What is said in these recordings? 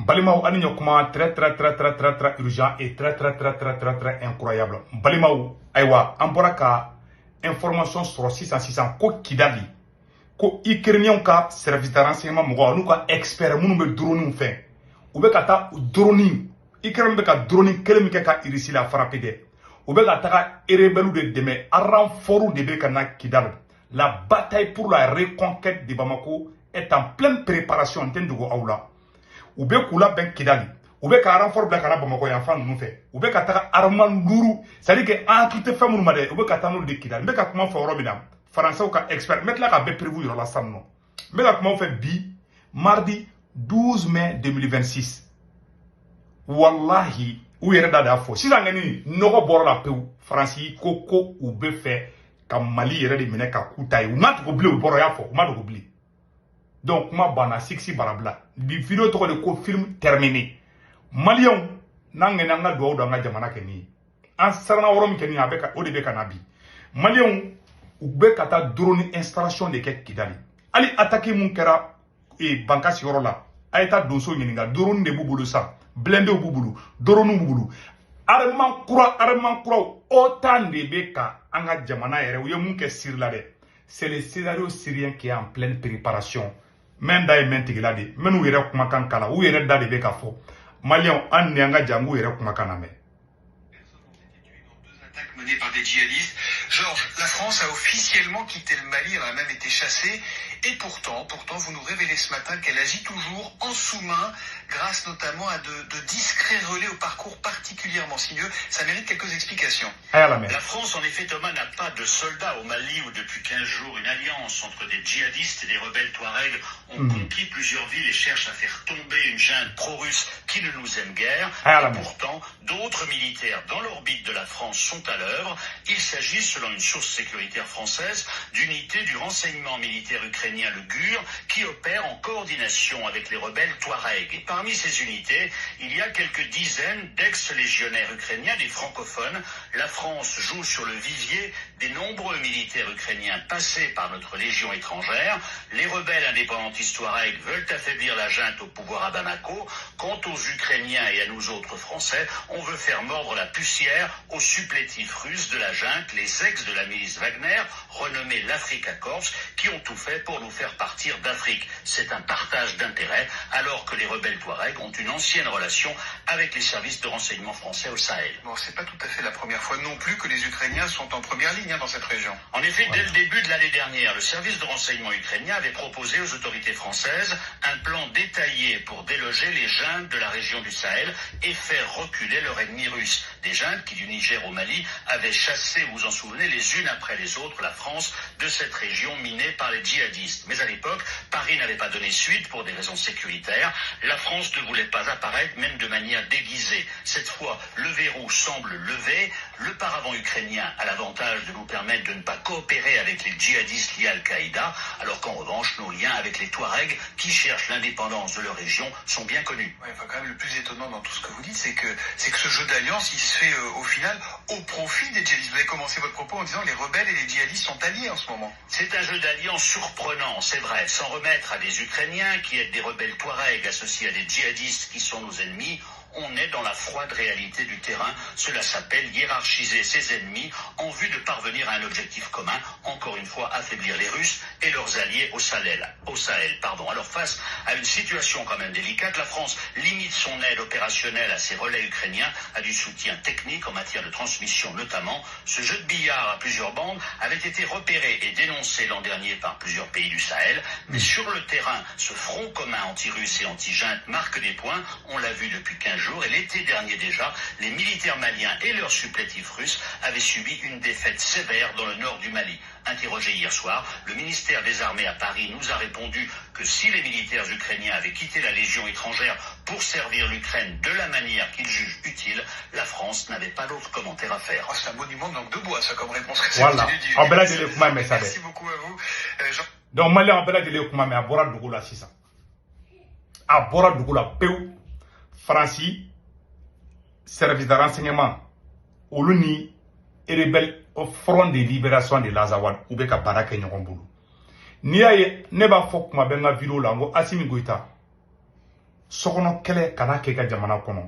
Balimaw, ani ɲɔkuma. Très très très très très très urgent et très très très très très très incroyable. Balimaw, ayiwa, an bɔra ka information sɔrɔ sisan sisan ko Kidali, ko Ukrainien ka service de renseignement mɔgɔw n'u ka expert minnu bɛ drone fɛ, u bɛ ka taa drone, Ukraine bɛ ka drone kelen min kɛ ka Russie la frapper dɛ, u bɛ ka taga rebelle de dɛmɛ, renfort de bɛ ka na Kidali. La bataille pour la reconquête de Bamako est en pleine préparation. N tɛ n dogo aw la, u bɛ k'u labɛn Kidali, u bɛ ka renfort bila ka na Bamakɔ yan fan ninnu fɛ, u bɛ ka taga armement lourd, c'est à dire que an hakili tɛ fɛn minnu ma dɛ, u bɛ ka taa n'olu de Kidali. N bɛ ka kuma fɔ yɔrɔ min na, Faransɛw ka expert, n bɛ tila ka bɛɛ prévu yɔrɔ la sisan nɔ. N bɛ ka kuma fɛ bi, mardi 12 mai 2026. Wallahi, u yɛrɛ da de y'a fɔ sisan kɔni, nɔgɔ bɔra la pewu. Faransi ko u bɛ fɛ ka Mali yɛrɛ de minɛ ka k'u ta ye. U ma dogo bilen, u bɔra y'a fɔ, u ma dogo bilen. Donc kuma banna, siksi barabila. Bi vidéo tɔgɔ de ko film terminé. Maliyɛnw, n'an ŋɛnɛ, an ka dugawu don an ka jamana kɛ nin ye. An siranna yɔrɔ min kɛ nin ye, a bɛ ka o de bɛ ka na bi. Maliyɛnw, u bɛ ka taa drone installation de kɛ Kidali. Hali attaque mun kɛra Bankasi yɔrɔ la, a ye taa donso ɲininka, drone de b'u bolo sa, blindéw b'u bolo, drone b'u bolo, armement kura, armement kuraw. OTAN de bɛ ka an ka jamana yɛrɛ, u ye mun kɛ Syrie la dɛ, c'est le scénario syrien qui est en pleine préparation. Mɛn da ye mɛn tigila de, n bɛ n'u yɛrɛ kumakan kala, u yɛrɛ da de bɛ ka fɔ. Maliyɛnw, an ni an ka jan, k'u yɛrɛ kumakan lamɛn. Attaques menées par des djihadistes. Georges, la France a officiellement quitté le Mali, elle a même été chassée. Et pourtant, pourtant, vous nous révélez ce matin qu'elle agit toujours en sous-main, grâce notamment à de discrets relais au parcours particulièrement sinueux. Ça mérite quelques explications. A y'a lamɛn. La France, en effet, Thomas, n'a pas de soldats au Mali où depuis 15 jours, une alliance entre des djihadistes et des rebelles touaregs ont conquis plusieurs villes et cherchent à faire tomber une junte pro-russe qui ne nous aime guère. A y'a Et lamɛn. Pourtant, d'autres militaires dans l'orbite de la France sont à l'œuvre. Il s'agit, selon une source sécuritaire française, d'unités du renseignement militaire ukrainien, le GUR, qui opèrent en coordination avec les rebelles touaregs. Et parmi ces unités, il y a quelques dizaines d'ex-légionnaires ukrainiens, des francophones. La France joue sur le vivier des nombreux militaires ukrainiens passés par notre légion étrangère. Les rebelles indépendantistes touaregs veulent affaiblir la junte au pouvoir à Bamako. Quant aux Ukrainiens et à nous autres Français, on veut faire mordre la poussière aux supplétifs russes de la junte, les ex de la milice Wagner, renommée l'Africa Corps, qui ont tout fait pour nous faire partir d'Afrique. C'est un partage d'intérêts, alors que les rebelles touaregs ont une ancienne relation avec les services de renseignement français au Sahel. Bon, c'est pas tout à fait la première fois non plus que les Ukrainiens sont en première ligne, hein, dans cette région. En effet, dès le début de l'année dernière, le service de renseignement ukrainien avait proposé aux autorités françaises un plan détaillé pour déloger les juntes de la région du Sahel et faire reculer leur ennemi russe. Des juntes qui, du Niger au Mali, avaient chassé, vous vous en souvenez, les unes après les autres, la France de cette région minée par les djihadistes. Mais à l'époque, Paris n'avait pas donné suite pour des raisons sécuritaires. La France ne voulait pas apparaître, même de manière déguisée. Cette fois, le verrou semble levé. Le paravent ukrainien a l'avantage de nous permettre de ne pas coopérer avec les djihadistes liés à Al-Qaïda, alors qu'en revanche, nos liens avec les Touaregs, qui cherchent l'indépendance de leur région, sont bien connus. Ouais, enfin, quand même, le plus étonnant dans tout ce que vous dites, c'est que ce jeu d'alliance, il se fait au final au profit des djihadistes. Vous avez commencé votre propos en disant les rebelles et les djihadistes sont alliés en ce moment. C'est un jeu d'alliance surprenant, c'est vrai, s'en remettre à des Ukrainiens qui aident des rebelles touaregs associés à des djihadistes qui sont nos ennemis. On est dans la froide réalité du terrain. Cela s'appelle hiérarchiser ses ennemis en vue de parvenir à un objectif commun. Encore une fois, affaiblir les Russes et leurs alliés au Sahel. Au Sahel, pardon. Alors face à une situation quand même délicate, la France limite son aide opérationnelle à ses relais ukrainiens, à du soutien technique en matière de transmission notamment. Ce jeu de billard à plusieurs bandes avait été repéré et dénoncé l'an dernier par plusieurs pays du Sahel. Mais sur le terrain, ce front commun anti-russe et anti-junte marque des points. On l'a vu depuis 15 jours et l'été dernier déjà, les militaires maliens et leurs supplétifs russes avaient subi une défaite sévère dans le nord du Mali. Interrogé hier soir, le ministère des Armées à Paris nous a répondu que si les militaires ukrainiens avaient quitté la Légion étrangère pour servir l'Ukraine de la manière qu'ils jugent utile, la France n'avait pas d'autre commentaire à faire. Oh, c'est un monument de langue de bois, ça, comme réponse. Voilà. Aw bɛɛ lajɛlen kuma mɛn sa dɛ. Merci beaucoup à vous. Jean- Donc maliyɛn, bɛɛ lajɛlen kuma mɛn, a bɔra dugu la sisan. A bɔra dugu la pewu. Faransi service de renseignement, olu ni rebelle Front de libération de l'Azawad, u bɛ ka baara kɛ ɲɔgɔn bolo. N'i y'a ye, ne b'a fɔ kuma bɛɛ n ka vidéo la, n ko Asimi Goïta Sokɔnɔ kɛlɛ kana kɛ i ka jamana kɔnɔ.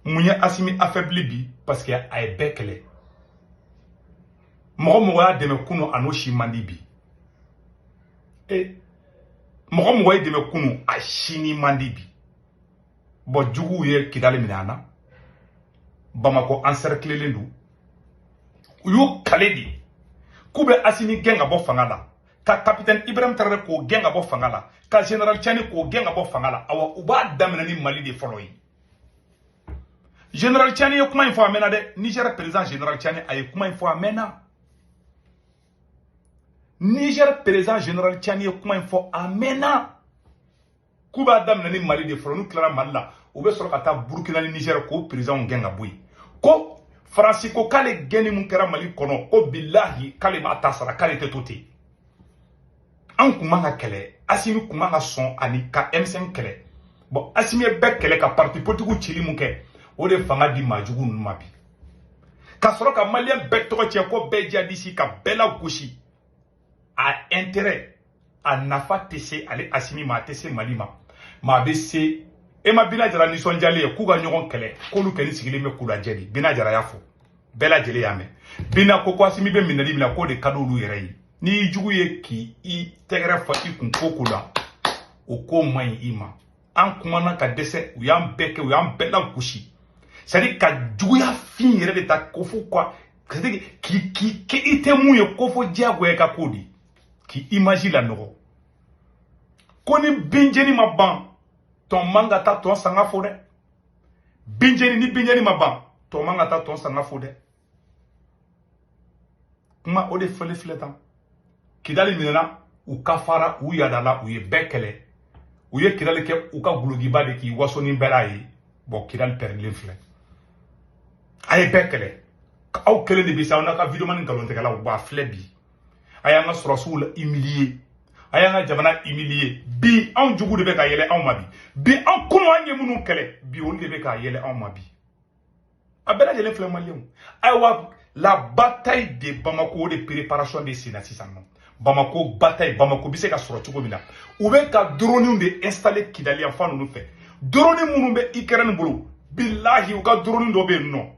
Mun ye Assimi affaibli bi? Parce que a ye bɛɛ kɛlɛ. Mɔgɔ mɔgɔ y'a dɛmɛ kunu, a n'o si man di bi. E mɔgɔ mɔgɔ ye dɛmɛ kunu, a si ni man di bi. Bon, juguw ye Kidali minɛ an na. Bamakɔ encerclelen don. U y'u kale de k'u bɛ Assimi gɛn ka bɔ fanga la, ka capitaine Ibrahim Traoré k'o gɛn ka bɔ fanga la, ka général Tiani k'o gɛn ka bɔ fanga la. Awa, u b'a daminɛ ni Mali de fɔlɔ ye. Général Tiani ye kuma in fɔ a mɛnna dɛ. Niger président général Tiani, a ye kuma in fɔ a mɛnna. Niger président général Tiani ye kuma in fɔ a mɛnna k'u b'a daminɛ ni Mali de fɔlɔ. N'u tilara Mali la, u bɛ sɔrɔ ka taa Burukina ni Niger k'o président gɛn ka bɔ yen. Ko Faransi ko k'ale gɛnni mun kɛra Mali kɔnɔ, ko bilahi k'ale b'a ta sara, k'ale tɛ to ten. An kun man ka kɛlɛ. Assimi kun man ka sɔn ani ka M5 kɛlɛ. Bon, Assimi ye bɛɛ kɛlɛ ka parti politique cili mun kɛ, o de fanga di maajugu ninnu ma bi, ka sɔrɔ ka maliyɛn bɛɛ tɔgɔ tiɲɛ ko bɛɛ jihadiste, ka bɛɛ lagosi. A intérêt, a nafa tɛ se ale Assimi ma, a tɛ se Mali ma, ma a bɛ se e ma. Bina Jara nisɔndiyalen ye k'u ka ɲɔgɔn kɛlɛ, k'olu kɛni sigilen bɛ k'u lajɛ de. Bina Jara y'a fɔ, bɛɛ lajɛlen y'a mɛn. Bina ko Assimi bɛ minɛli min na, k'o de ka d'olu yɛrɛ ye. N'i y'i jugu ye k'i tɛgɛrɛ fɔ i kun ko ko la, o ko man ɲi i ma. An kumana ka dɛsɛ, u y'an bɛɛ kɛ, u y'an bɛɛ lagosi. C'est à dire ka juguya fin yɛrɛ de ta ko fo quoi, c'est à dire k'i i tɛ mun ye ko fo diyagoya ka k'o de k'i image lanɔgɔ. Ko ni binjeni ma ban, tɔn man ka taa tɔn sanga fo dɛ. Binjeni, ni binjeni ma ban, tɔn man ka taa tɔn sanga fo dɛ. Kuma o de fɔli filɛ tan. Kidali minɛna, u kafara, u yadala, u ye bɛɛ kɛlɛ, u ye Kidali kɛ u ka gulokiba de k'i waso ni bɛɛ l'a ye. Bon, Kidali pɛrɛdilen filɛ, a ye bɛɛ kɛlɛ. Aw kelen de bɛ se aw n'a ka videomani nkalontigɛlaw. B'a filɛ bi, a y'an ka sɔrɔsiw la humilier, a y'an ka jamana humilier. Bi anw jugu de bɛ ka yɛlɛ anw ma bi. Bi an kunu an ye minnu kɛlɛ, bi olu de bɛ ka yɛlɛ anw ma bi. A bɛɛ lajɛlen filɛ, maliyɛnw. Ayiwa, la bataille de Bamako, o de préparation de senna sisan nɔ. Bamako bataille, Bamako bɛ se ka sɔrɔ cogo min na, u bɛ ka drone de installer Kidali yan fan ninnu fɛ. Drone minnu bɛ Ukraine bolo, bilahi u ka drone dɔ bɛ yen nɔ.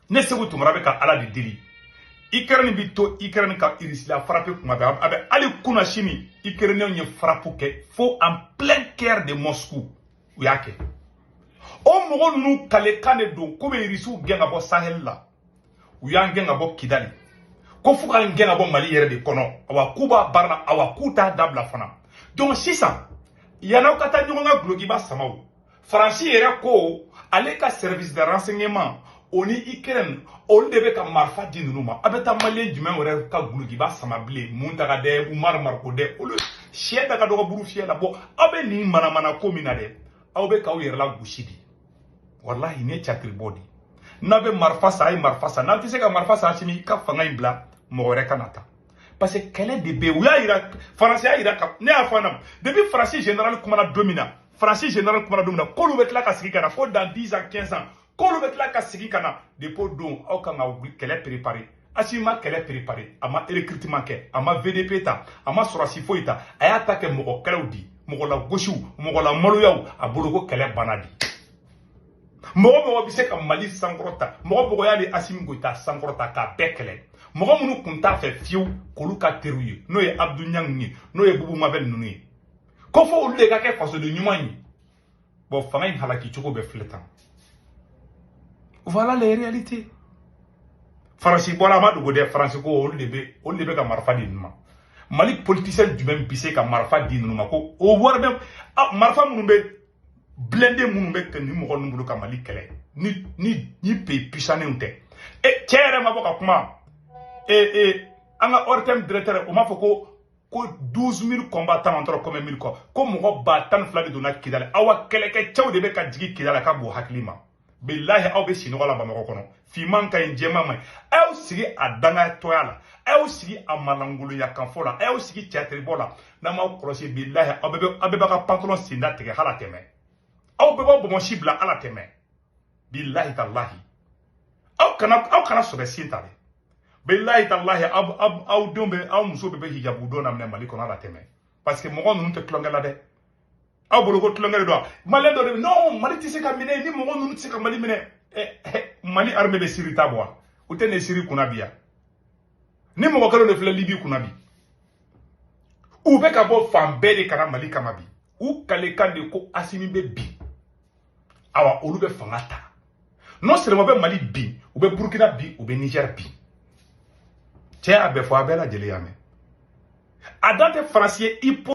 Ne Segu Tunkara bɛ ka Ala de deli, Ukraine bi to Ukraine ka Russie la frappe kuma bɛɛ. A bɛ hali kunna sini, Ukrainiens ye frappe kɛ fo en plein cœur de Moscou, u y'a kɛ. O mɔgɔ ninnu kalekan de don ko bɛ Russiw gɛn ka bɔ Sahel la. U y'an gɛn ka bɔ Kidali, ko fo k'an gɛn ka bɔ Mali yɛrɛ de kɔnɔ. Awa, k'u b'a baara la, awa k'u t'a dabila fana. Donc sisan, yann'aw ka taa ɲɔgɔn ka gulokiba sama, o Faransi yɛrɛ ko ale ka service de renseignement, o ni Ukraine, olu de bɛ ka marifa di ninnu ma. A bɛ taa maliyɛn jumɛn wɛrɛ ka gulokiba sama bilen? Mun ta ka dɛ, Umar Mariko dɛ, olu sɛ da ka dɔgɔ buru fiyɛ la. Bɔn, aw bɛ nin manamana ko min na dɛ, aw bɛ k'aw yɛrɛ la gosi de. Walahi, nin ye catiri bɔ de. N'a bɛ marifa san, a ye marifa san. N'a tɛ se ka marifa san, sini i ka fanga in bila mɔgɔ wɛrɛ ka na ta, parce que kɛlɛ de bɛ yen. U y'a yira, Faransi y'a yira ka ne y'a fɔ a ɲɛna depuis Faransi général kumana don min na, Faransi général kumana don min na k'olu bɛ tila ka sigi ka na fo dans 10 ans, 15 ans, k'olu bɛ tila ka sigi ka na. Depuis o don, aw kan ka kɛlɛ préparer. Assimi ma kɛlɛ préparer, a ma recrutement kɛ, a ma VDP ta, a ma sɔrɔsi foyi ta. A y'a ta kɛ mɔgɔ kɛlɛw di, mɔgɔ lagosiw, mɔgɔ lamaloyaw. A bolo ko kɛlɛ banna di. Mɔgɔ mɔgɔ bɛ se ka Mali sankɔrɔta, mɔgɔ mɔgɔ y'ale Assimi Goïta sankɔrɔta k'a bɛɛ kɛlɛ, mɔgɔ minnu kun t'a fɛ fiyewu k'olu ka teriw ye, n'o ye Abdou Niang ye, n'o ye Boubou Mabel ninnu ye, ko fo olu de ka kɛ fasoden ɲuman ye. Bon, fanga in halaki cogo bɛɛ filɛ tan. Voilà les réalités. Faransi bɔra, a ma dogo dɛ. Faransi ko olu de bɛ ka marifa di ninnu ma. Mali politicien jumɛn bɛ se ka marifa di ninnu ma? Ko o wari bɛ marifa minnu bɛ blindé minnu bɛ nin mɔgɔ ninnu bolo ka Mali kɛlɛ, ni pays puissant tɛ. E cɛ yɛrɛ ma bɔ ka kuma. E e an ka ORTM directeur, o m'a fɔ ko 12 000 combattants entre combien mille quoi, ko mɔgɔ 12,000 de donna Kidali. Awa, kɛlɛkɛcɛw de bɛ ka jigin Kidali ka bon hakili ma. Bilahi, aw bɛ sinɔgɔ la Bamakɔ kɔnɔ. Finman ka ɲi, jɛman man ɲi. A y'aw sigi a dangatɔya la, a y'aw sigi a malangoloya kanfɔ la, a y'aw sigi théâtre la. N'an m'aw kɔlɔsi, bilahi aw bɛɛ b'a ka pantalon senda tigɛ hala tɛmɛ, aw bɛɛ b'aw bɔnbɔnsi bila ala tɛmɛ. Bilahi talahi, aw kana sɔbɛ sen ta dɛ. Bilahi talahi, aw denw bɛ, aw muso bɛɛ bɛ hijabu don na minɛ Mali kɔnɔ ala tɛmɛ, parce que mɔgɔ ninnu tɛ tulonkɛ la dɛ. Aw bolo ko tulonkɛ de don wa? Maliyɛn dɔ de bɛ non, Mali tɛ se ka minɛ ni mɔgɔ ninnu tɛ se ka Mali minɛ. Mali armée bɛ Syrie ta bɔ wa? U tɛ nin Syrie kunna bi yan. Ni mɔgɔ kelen de filɛ Libye kunna bi. U bɛ ka bɔ fan bɛɛ de ka na Mali kama bi. U kalekan de ko Assimi bɛ bin. Awa, olu bɛ fanga ta. Non seulement u bɛ Mali bin, u bɛ Burkina bin, u bɛ Niger bin. Cɛ y'a bɛɛ fɔ, a bɛɛ lajɛlen y'a mɛn. A dan tɛ Faransi ye.